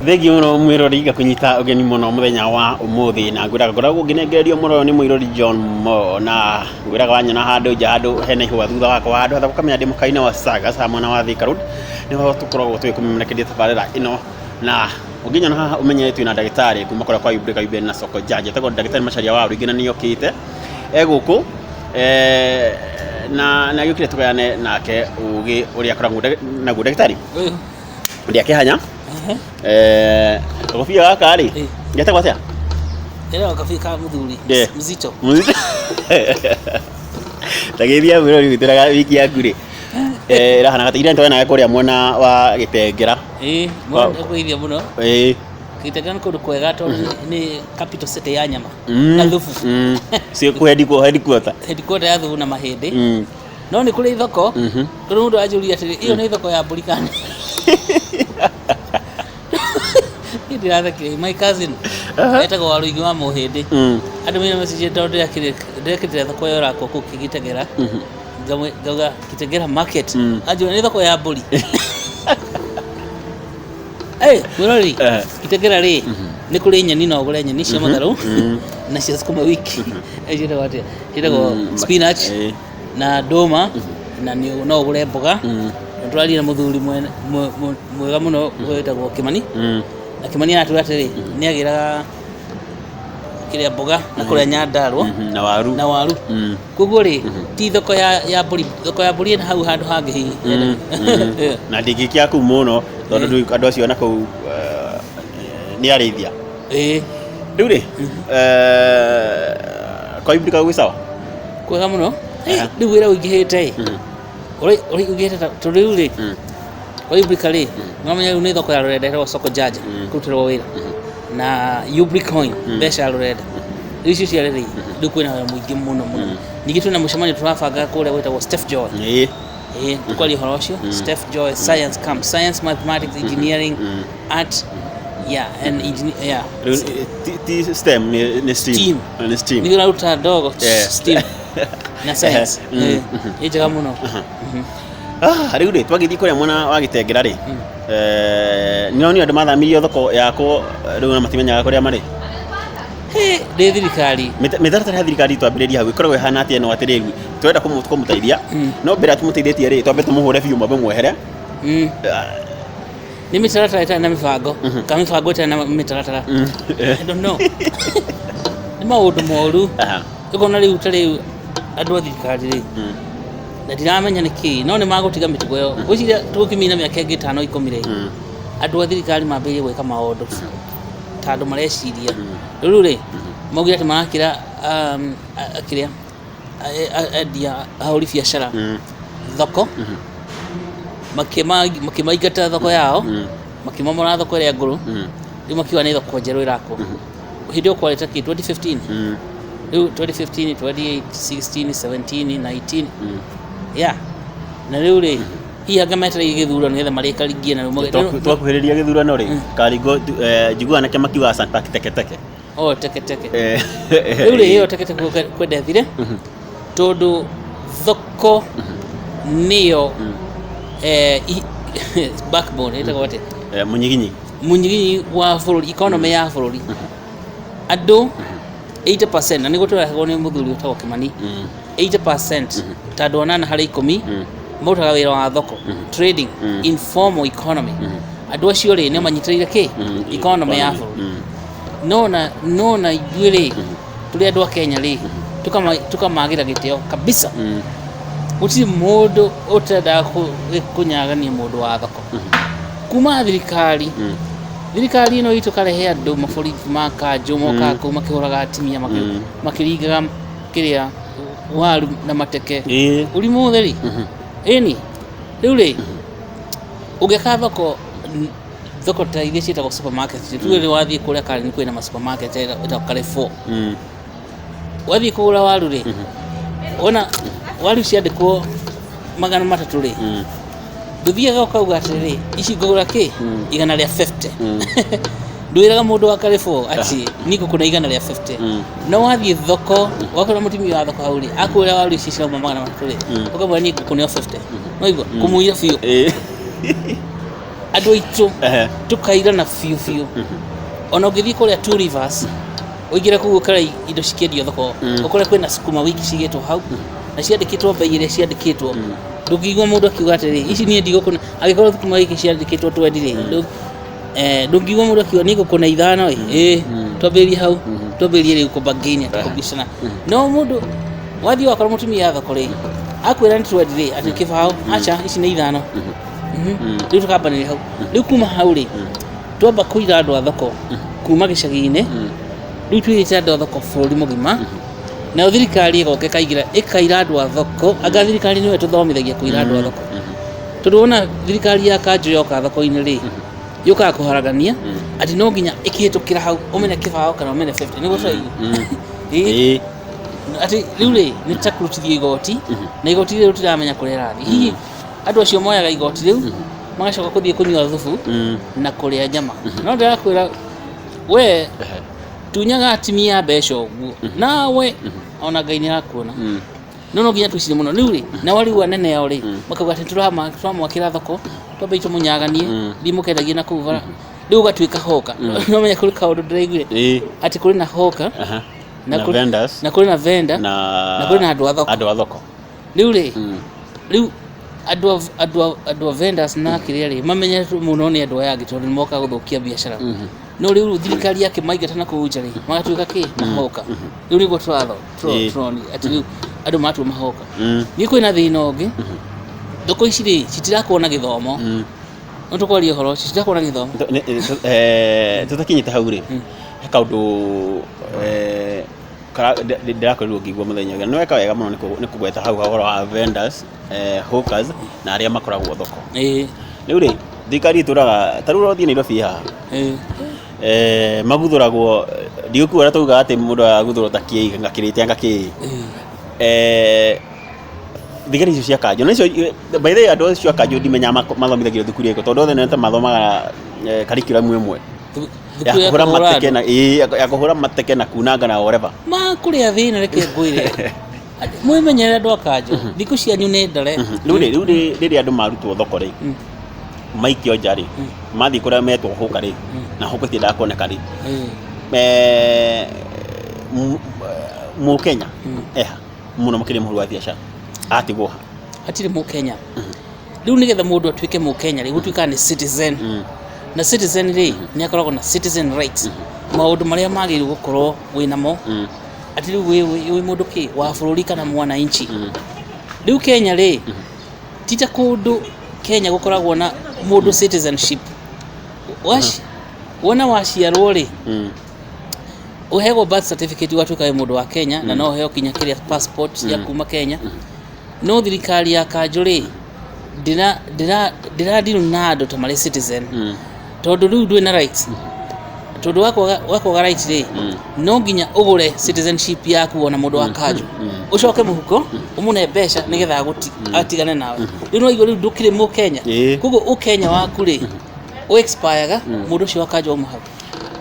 Thengiũ mũno mwĩrori ngakũnyita ũgeni mũno mũthenya wa ũmũthĩ na ngwĩraga ngoragwo ngĩnengererio mũno nĩ mũirũri John Mo na ngwĩraga wanyona handũ nja handũ hena ihũa thutha wakwa handũ hathaka ũkamenya ndĩ mũkawa-inĩ wa Saga mwena wa Thika Road nĩho tũkoragwo tũgĩkũmemerekeria tabarĩra ĩno na ũngĩnyona haha ũmenye twĩna ndagĩtarĩ kuma kũrĩa kwa Ibreka Iben na Soko Janja etagwo ndagĩtarĩ Macharia wa Rũingĩ na nĩokĩte e gũkũ na nĩ agĩũkire tũgayane nake ũgĩ ũrĩa akoragwo naguo ndagĩtarĩ ndĩakĩhanya. Gakobia gaka rĩ getagwo atĩa? Ĩno gakobia ka mũthuri mzito. Ta geithia mwĩrori witũ na wiki yaku rĩ ĩrahana atĩa? Ira nĩtwarĩ nawe kũrĩa mwena wa Gĩtengera. Ĩĩ, mwena nĩngũgeithia mũno. Gĩtengera nĩ kũndũ kwega tondũ nĩ capital city ya nyama na thubu. Ciĩ headquarter. Headquarter ya thubu na mahĩndĩ. No nĩ kũrĩ thoko, kũrĩ mũndũ anjũria atĩrĩ, ĩyo nĩ thoko ya mbũri kana? Niĩ ndĩrathekire, my cousin etagwo Warũingĩ wa Mũhĩndĩ. Andũmĩire message tondũ ndĩrekĩrire thoko ĩyo ĩrakwo kũu Gĩtengera, ngauga Gĩtengera market, anjũria nĩ thoko ya mbũri? Mwĩroreri, Gĩtengera rĩ, nĩ kũrĩ nyeni no ũgũre nyeni cia matharũ na cia sukuma wiki, ciĩtagwo atĩa? Ciĩtagwo spinach. Na ndũma na nĩ no ũgũre mboga. Na tũraria na mũthuri mwega mũno wĩtagwo Kĩmani. Na Kĩmani aratwĩra atĩrĩ, nĩ agĩraga kĩrĩa mboga na kũrĩa Nyandarua. Na waru. Na waru. Koguo rĩ, ti thoko ya mbũri, thoko ya mbũri ĩna hau handũ hangĩ hihi. Na ndingĩkia kũu mũno tondũ andũ acio na kũu nĩ arĩithia. Rĩu rĩ, kwa Ibrika gwĩ sawa? Kwega mũno. Rĩu wĩra ũingĩhĩte ĩ. Ũingĩhĩte tondũ rĩu rĩ, kwa Ibrika rĩ, nĩwamenya rĩu nĩ thoko ya rũrenda ĩtagwo Soko Janja, kũrutĩrwo wĩra. Na Ubricoin, mbeca ya rũrenda. Rĩu icio cierĩ rĩ, rĩu kwĩna wĩra mũingĩ mũno mũno. Ningĩ twĩna mũcemanio tũrabanga kũrĩa gwĩtagwo Steph Joy. Ĩĩ, tũkwaria ũhoro ũcio. Steph Joy Science Camp, Science, Mathematics, Engineering, Art, yeah, and engineer, yeah. Rĩu ti STEM nĩ STEAM. STEAM. Nĩ STEAM. Nĩ ũraruta ndogo STEAM na science. Nĩ njega mũno. Rĩu rĩ twagĩthiĩ kũrĩa mwena wa Gĩtengera rĩ, nĩũronire andũ mathamirio thoko yakwo rĩu ona matimenyaga kũrĩa marĩ. Ndĩ thirikari. Mĩtaratara ya thirikari twambĩrĩrie hau ĩkoragwo ĩhana atĩa ĩno atĩrĩrĩ tũrenda kũmũteithia no mbere ya tũmũteithĩtie rĩ twambe tũmũhũre biũ mwambe mwehere. Nĩ mĩtaratara ĩtarĩ na mĩbango kana mĩbango ĩtarĩ na mĩtaratara. I don't know. Nĩ maũndũ moru. Ũkona rĩu ta rĩu andũ a thirikari rĩ, na ndiramenya nĩ kĩĩ no nĩ magũtiga mĩtugo ĩyo. Ngwĩciria tũgũkĩmina mĩaka ĩngĩ ĩtano ikũmi rĩ, andũ a thirikari mambĩrĩrie gwĩka maũndũ ta andũ mareciria. Rĩu rĩ, maugire atĩ marakĩra kĩrĩa endia ahũri biacara thoko, makĩmaingata thoko yao, makĩmomora thoko ĩrĩa ngũrũ, rĩu makiuga nĩ thoko njerũ ĩrakwo. Hĩndĩ ĩyo kwarĩ ta kĩ 2015? Rĩu 2015, 2016, 17, 19. Yeah. Na rĩu rĩ, hihi anga metereire gĩthurano nĩgetha marĩkaringie na rĩu Twakuhĩrĩria gĩthurano rĩ, Karingũ njiguaga na kĩama kiugaga Sunpark teke teke. Oh, teke teke. Rĩu rĩ, ĩyo teke teke kwendethire tondũ thoko nĩyo backbone ĩtagwo atĩa? Mũnyiginyi. Mũnyiginyi wa bũrũri, economy ya bũrũri. Andũ 80%, na nĩguo tũrehagwo nĩ mũthuri wĩtagwo Kĩmani, 80% ta andũ anana harĩ ikũmi marutaga wĩra wa thoko, trading, informal economy. Andũ acio rĩ, nĩo manyitĩrĩire kĩ? Economy ya bũrũri. No na ithuĩ rĩ, tũrĩ andũ a Kenya rĩ, tũkamagĩra gĩtĩo kabisa. Gũtirĩ mũndũ ũtendaga kũnyagania mũndũ wa thoko. Kuma thirikari, thirikari ĩno itũ karehe andũ maborithi ma kanjũ mokaga kũu makĩhũraga atumia makĩringaga kĩrĩa waru na mateke. Ũrimũ ũtheri. Ĩni, rĩu rĩ, ũngĩaka thoko, thoko ta iria ciĩtagwo supermarket, tuge nĩ wathiĩ kũrĩa Karen kwĩna ma supermarket ĩtagwo Carrefour. Wathiĩ kũgũra waru rĩ, wona waru ciandĩkwo 300 rĩ, ndũthiaga ũkauga atĩrĩrĩ, ici ngũgũra kĩ? 150. Ndwĩraga mũndũ wa Carrefour atĩ niĩ ngũkũne 150. No wathiĩ thoko, wakora mũtumia wa thoko hau rĩ, akwĩra waru ici cirauma 300 rĩ, ũkamwĩra niĩ ngũkũne o 50. No igua, kũmũiya biũ. Andũ Andũ aitũ Ehe. tũkairana biũ biũ. Ona ũngĩthiĩ kũrĩa Two Rivers, ũingĩre kũu ũkore indo cikĩendio thoko, ũkore kwĩna sukuma wiki cigĩtwo hau na ciandĩkĩtwo mbei ĩrĩa ciandĩkĩtwo. Ndũngĩigua mũndũ akiuga atĩrĩ, ici niĩ ndigũkũna. Angĩkorwo sukuma wiki ciandĩkĩtwo 20 rĩ, ndũngĩigua mũndũ akiuga niĩ ngũkũna 5 ĩ, ĩ twambĩrĩrie hau, twambĩrĩrie rĩu kũbargain atĩ kũbicana. No mũndũ wathiĩ wakora mũtumia thoko rĩ, akwĩra nĩ 20 rĩ, atĩ kĩbaũ, aca ici nĩ 5. Rĩu tũkambanĩria hau. Rĩu kuma hau rĩ, twamba kũira andũ a thoko kuma gĩcagi-inĩ, rĩu twĩrĩte andũ a thoko bũrũri mũgima, nayo thirikari ĩgoka ĩkaingĩra ĩkaira andũ a thoko. Anga thirikari nĩyo ĩtũthomithagia kũira andũ a thoko, tondũ wona thirikari ya kanjũ yoka thoko-inĩ rĩ, yũkaga kũharagania atĩ no nginya ĩkĩhĩtũkĩra hau ũmene kĩbaũ kana ũmene 50 nĩguo tũraigua. Ĩĩ. Atĩ rĩu rĩ, nĩ ta kũrutithio igoti, na igoti rĩu tũtiramenya kũrĩa rĩrathiĩ. Hihi andũ acio moyaga igoti rĩu magacoka kũthiĩ kũnyua thubu na kũrĩa nyama. No ndĩrakwĩra we, tunyaga atimia mbeca ũguo nawe ona Ngai nĩ arakuona. No nginya twĩcirie mũno rĩu rĩ, nao rĩu anene ao rĩ, makauga atĩ tũramwakĩra thoko, twambe tũmũnyaganie, thiĩ mũkendagie na kũu bara. Rĩu ũgatuĩka hoka. No menya kũrĩ kaũndũ ndĩraiguire atĩ kũrĩ na hoka na vendors. Na kũrĩ na vendor na na kũrĩ na andũ a thoko. Andũ a thoko. Rĩu rĩ, rĩu andũ a vendors na kĩrĩa rĩ, mamenyetwo mũno nĩ andũ aya angĩ tondũ nĩ mokaga gũthũkia biacara. No rĩu thirikari yakĩmaingata na kũu nja rĩ, magatuĩka kĩ mahoka. Rĩu nĩguo tũroni atĩ rĩu andũ matua mahoka. Niĩ kwĩna thĩna ũngĩ, thoko ici rĩ, citirakorwo na gĩthomo. No tũkwaria ũhoro ũcio, citirakorwo na gĩthomo. Tũtakinyĩte hau rĩ, he kaũndũ ndĩrakorirwo ngĩigua mũthenya ũrĩa. Nĩ weka wega mũno nĩ kũgweta hau ũhoro wa vendors, hawkers na arĩa makoragwo thoko. Rĩu rĩ, thirikari ĩtũraga ta rĩu ũrathiĩ Nairobi haha, maguthũragwo, ndigũkuga ũrĩa taugaga atĩ mũndũ araguthũrwo ta kĩĩ, ngakĩrĩte anga kĩĩ. Thigari icio cia kanjũ, na icio, by the way, andũ acio a kanjũ ndimenyaga mathomithagio thukuru ĩrĩkũ, tondũ othe nĩ ta mathomaga curriculum ĩmwe ya Thukuru ya kũhũra kũhũra mateke andũ. na ĩĩ, ya kũhũra mateke na kunanga na whatever. Makũrĩa thĩna, reke ngwĩre, mwĩmenyerere andũ a kanjũ, thikũ cianyu nĩ ndare. Rĩu rĩ, rĩrĩa andũ marutwo thoko rĩ, maikio nja rĩ, mathiĩ kũrĩa metwo hũka rĩ, na hũka itiendaga kuoneka rĩ, Mũkenya eha mũno makĩria mũhũri wa biacara atigwo ha? Hatirĩ Mũkenya. Rĩu nĩgetha mũndũ atuĩke Mũkenya rĩ, gũtuĩkaga nĩ citizen, na citizen rĩ, nĩ akoragwo na citizen rights, maũndũ marĩa magĩrĩirwo gũkorwo wĩnamo, atĩ rĩu wĩ mũndũ kĩ wa bũrũri kana mwananchi. Rĩu Kenya rĩ, ti ta kũndũ Kenya gũkoragwo na mũndũ citizenship. Wona waciarwo rĩ, ũheagwo birth certificate, ũgatuĩka wĩ mũndũ wa Kenya, na no ũheo kinya kĩrĩa passport ya kuma Kenya. No thirikari ya kanjũ rĩ, ndĩra deal na andũ ta marĩ citizen, tondũ rĩu ndwĩ na rights. Tondũ wakwaga right rĩ, no nginya ũgũre citizenship yaku ona mũndũ wa kanjũ, ũcoke mũhuko ũmũne mbeca nĩgetha atigane nawe. Rĩu no igue rĩu ndũkĩrĩ Mũkenya. Koguo ũkenya waku rĩ, ũ expire mũndũ ũcio wa kanjũ auma hau.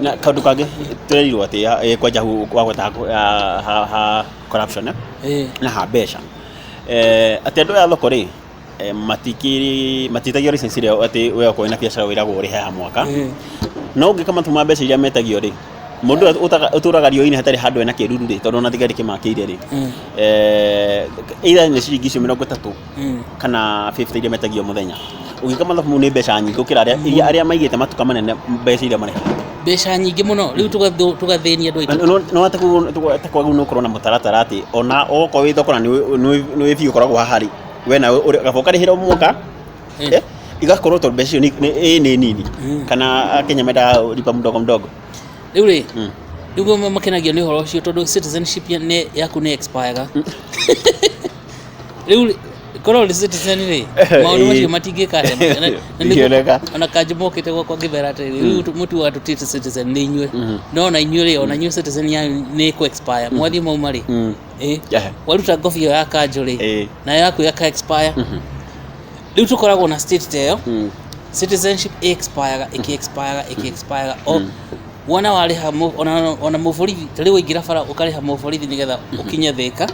Na kaũndũ kangĩ tũrerirwo atĩ kwanja hau wagweta ha corruption, eh? Na ha mbeca, atĩ andũ aya a thoko rĩ, matikĩrĩ matitagio license ĩrĩa atĩ we okorwo wĩna biacara wĩragwo ũrĩhe ya mwaka. No ũngĩka matuma mbeca iria metagio rĩ, mũndũ ũrĩa ũtũraga riũa-inĩ hatarĩ handũ ena kĩruru rĩ, tondũ ona thigari kĩmakĩire rĩ, either nĩ ciringi icio 30 kana 50 iria metagio mũthenya, ũngĩka mathabu mau nĩ mbeca nyingĩ gũkĩra arĩa iria arĩa maigĩte matuka manene mbeca iria marĩhaga. Mbeca nyingĩ mũno. Rĩu tũgathĩnia andũ aitũ. No atakwagĩrĩirwo nĩ gũkorwo na mũtaratara atĩ ona okorwo wĩ thoko na nĩ wĩ biũ ũkoragwo haha rĩ, we nawe kaba ũkarĩhĩra o mwaka, igakorwo tondũ mbeca icio nĩ nini, kana Akenya mendaga lipa mdogo mdogo. Rĩu rĩ, rĩu makenagio nĩ ũhoro ũcio tondũ citizenship yaku nĩ expire. Rĩu rĩ, korwo ũrĩ citizen rĩ, maũndũ macio matingĩka atĩa? Na Ndingĩoneka. Ona kanjũ mokĩte gwakwa ngĩmera atĩrĩrĩ, rĩu mũtuaga tũtirĩ citizen nĩ inyuĩ, no ona inyuĩ rĩ, ona inyuĩ citizen yanyu nĩ ĩkũ expire mwathiĩ mauma rĩ. Waruta ngobia ĩyo ya kanjũ rĩ, nayo yaku yaka expire. Rĩu tũkoragwo na state ta ĩyo, citizenship ĩ-expire ĩkĩ-expire ĩkĩ-expire o wona warĩha ona mũborithi. Ta rĩu waingĩra bara ũkarĩha mũborithi nĩgetha ũkinye Thĩka,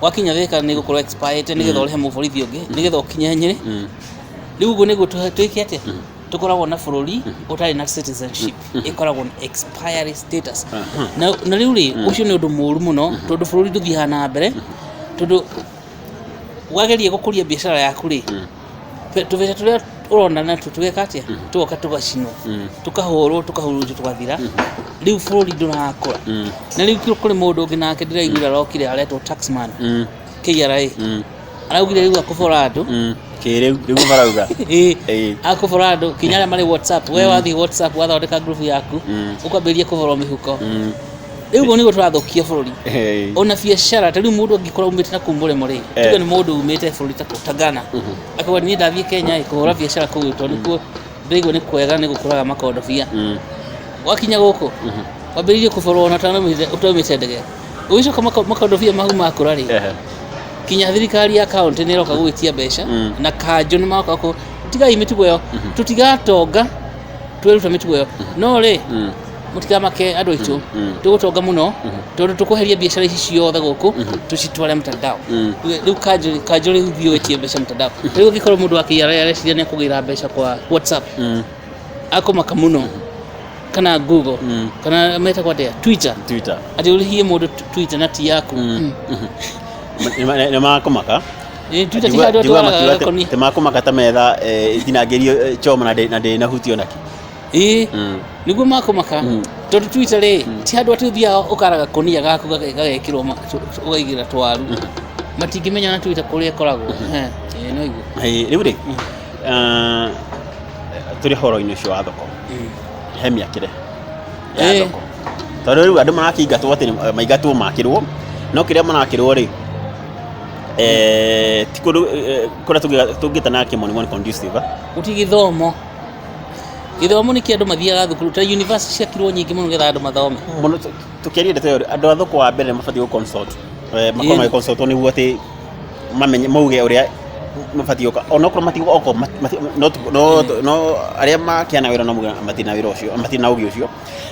wakinya Thĩka nĩ gũkorwo expired, nĩgetha ũrĩhe mũborithi ũngĩ nĩgetha ũkinye Nyĩrĩ. Rĩu ũguo nĩguo twĩke atĩa? Tũkoragwo na bũrũri ũtarĩ na citizenship, ĩkoragwo na expiry status. Na rĩu rĩ, ũcio nĩ ũndũ mũru mũno, tondũ bũrũri ndũthiaga na mbere, tondũ wageria gũkũria biacara yaku rĩ, tũbeca tũrĩa ũrona natuo tũgeka atĩa? Tũgoka tũgacinwo, tũkahũrwo, tũkahurunjwo, tũgathira. Rĩu bũrũri ndũrakũra. Na rĩu kũrĩ mũndũ ũngĩ nake ndĩraiguire arokire aretwo taxman, KRA, araugire rĩu akũbora andũ. Kĩrĩu rĩu marauga. Ĩĩ. Ĩĩ. Akũbora andũ kinya arĩa marĩ WhatsApp. We wathiĩ WhatsApp wathondeka group yaku, ũkwambĩrĩria kũborwo mĩhuko. Rĩu ũguo nĩguo tũrathũkia bũrũri. Ona biacara, ta rĩu mũndũ angĩkorwo umĩte na kũu mũrĩmo rĩ, tuge nĩ mũndũ umĩte bũrũri ta Ghana, akauga niĩ ndathiĩ Kenya ĩ kũhũra biacara kũu, tondũ nĩkuo ndĩraigua nĩ kwega, nĩ gũkũraga makondobia. Wakinya gũkũ wambĩrĩirie kũborwo ona ũtaumĩte ndege, ũgĩcoka makondobia mau makũra rĩ, kinya thirikari ya kaunti nĩ ĩroka gũgĩtia mbeca, na kanjũ nĩ maroka kũ. Tigai mĩtugo ĩyo, tũtigatonga tweruta mĩtugo ĩyo. No rĩ, mũtikamake andũ aitũ, tũgũtonga mũno, tondũ tũkweheria biacara ici ciothe gũkũ, tũcitware mtandao. Rĩu kanjũ rĩu thiĩ wĩtie mbeca mtandao. Rĩu ũngĩkorwo mũndũ wa KRA areciria nĩ akũgĩra mbeca kwa WhatsApp, akũmaka mũno, kana Google, kana metagwo atĩa, Twitter. Twitter. Atĩ ũrĩhie mũndũ Twitter na ti yaku. Nĩ makũmaka. Ĩ, Twitter ti handũ Njiguaga atwaraga makiuga atĩ gakonia. atĩ makũmaka ta metha itinangĩrio choma na ndĩnahutio nakĩ. Ĩĩ, nĩguo makũmaka, tondũ Twitter rĩ, ti handũ atĩ ũthiaga ũkara gakonia gaku gagekĩrwo ũkaigĩra twaru. Matingĩmenya na Twitter kũrĩa ĩkoragwo. Ĩĩ, no iguo. Ĩĩ, rĩu rĩ, tũrĩ ũhoro-inĩ ũcio wa thoko, he mĩakĩre ya thoko, tondũ rĩu andũ marakĩingatwo atĩ maingatwo makĩrwo, no kĩrĩa marakĩrwo rĩ, ti kũndũ kũrĩa tũngĩta na kĩmonimoni conducive, ah. Gũtirĩ gĩthomo. Gĩthomo nĩ kĩ andũ mathiaga thukuru, ta university ciakirwo nyingĩ mũno nĩgetha andũ mathome. Mũno tũkĩaria ndeto ĩyo, andũ a thoko wa mbere nĩ mabatiĩ gũ consult, makorwo magĩ consultwo nĩguo atĩ mamenye, mauge ũrĩa mabatiĩ gũka, onokorwo okorwo no no arĩa makĩana wĩra no mauge matirĩ na wĩra ũcio, matirĩ na ũgĩ ũcio,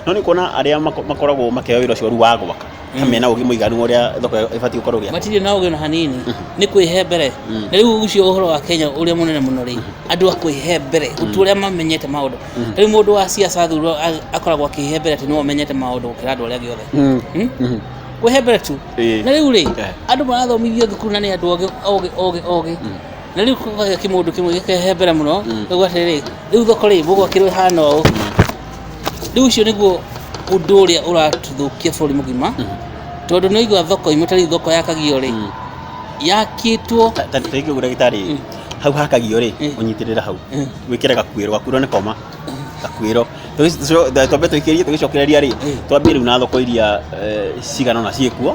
no nĩ kuona arĩa makoragwo makĩoya wĩra ũcio rĩu wa gwaka ta mena ũgĩ mũiganu ũrĩa thoko ĩbatiĩ gũkorwo ĩgĩakwo. Matirĩ na ũgĩ ona hanini, nĩ kwĩhe mbere. Na rĩu ũcio ũhoro wa Kenya ũrĩa mũnene mũno rĩ, andũ a kwĩhe mbere gũtirĩ ũrĩa mamenyete maũndũ. Rĩu mũndũ wa siasa athurwo akoragwo akĩhe mbere atĩ nĩwe ũmenyete maũndũ gũkĩra andũ arĩa angĩ othe. Kwĩhe mbere tu. Na rĩu rĩ, andũ marathomithio thukuru na nĩ andũ ogĩ ogĩ ogĩ ogĩ, na rĩu kũgagĩa kĩmũndũ kĩmwe gĩkehe mbere mũno, gĩkauga atĩrĩrĩ, rĩu thoko rĩ, mũgwakĩrwo ĩhana ũũ. Rĩu ũcio nĩguo ũndũ ũrĩa ũratũthũkia bũrũri mũgima, tondũ nĩ ũigua thoko imwe, ta rĩu thoko ya Kagio rĩ, yakĩtwo Ta rĩngĩ ũguo ndagĩtarĩ, hau hakagio rĩ, ũnyitĩrĩra hau, wĩkĩre gakuĩro, gakuĩro nĩ koma gakuĩro. Twambe tũikĩrie, tũgĩcokereria rĩ, twambie rĩu na thoko iria cigana ũna ciĩkuo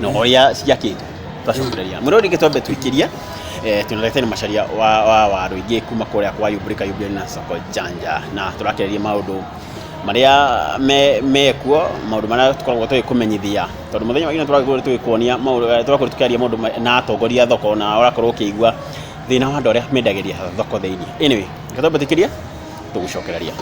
na ũrĩa ciakĩtwo, twacokereria mũno rĩngĩ twambe tũikĩrie. Twĩna ndagĩtarĩ Macharia wa Rũingĩ kuma kũrĩa kwa Yumburika Yumbia na Soko Janja, na tũrakĩrĩria maũndũ marĩa mekuo, maũndũ marĩa tũkoragwo tũgĩkũmenyithia, tondũ mũthenya wa ira tũrakorwo tũgĩkuonia maũndũ, tũrakorwo tũkĩaria maũndũ na atongoria a thoko, na ũrakorwo ũkĩigua thĩna wa andũ arĩa mendagĩria thoko thĩinĩ. Anyway, reke twambe tũikĩrie, tũgũcokereria.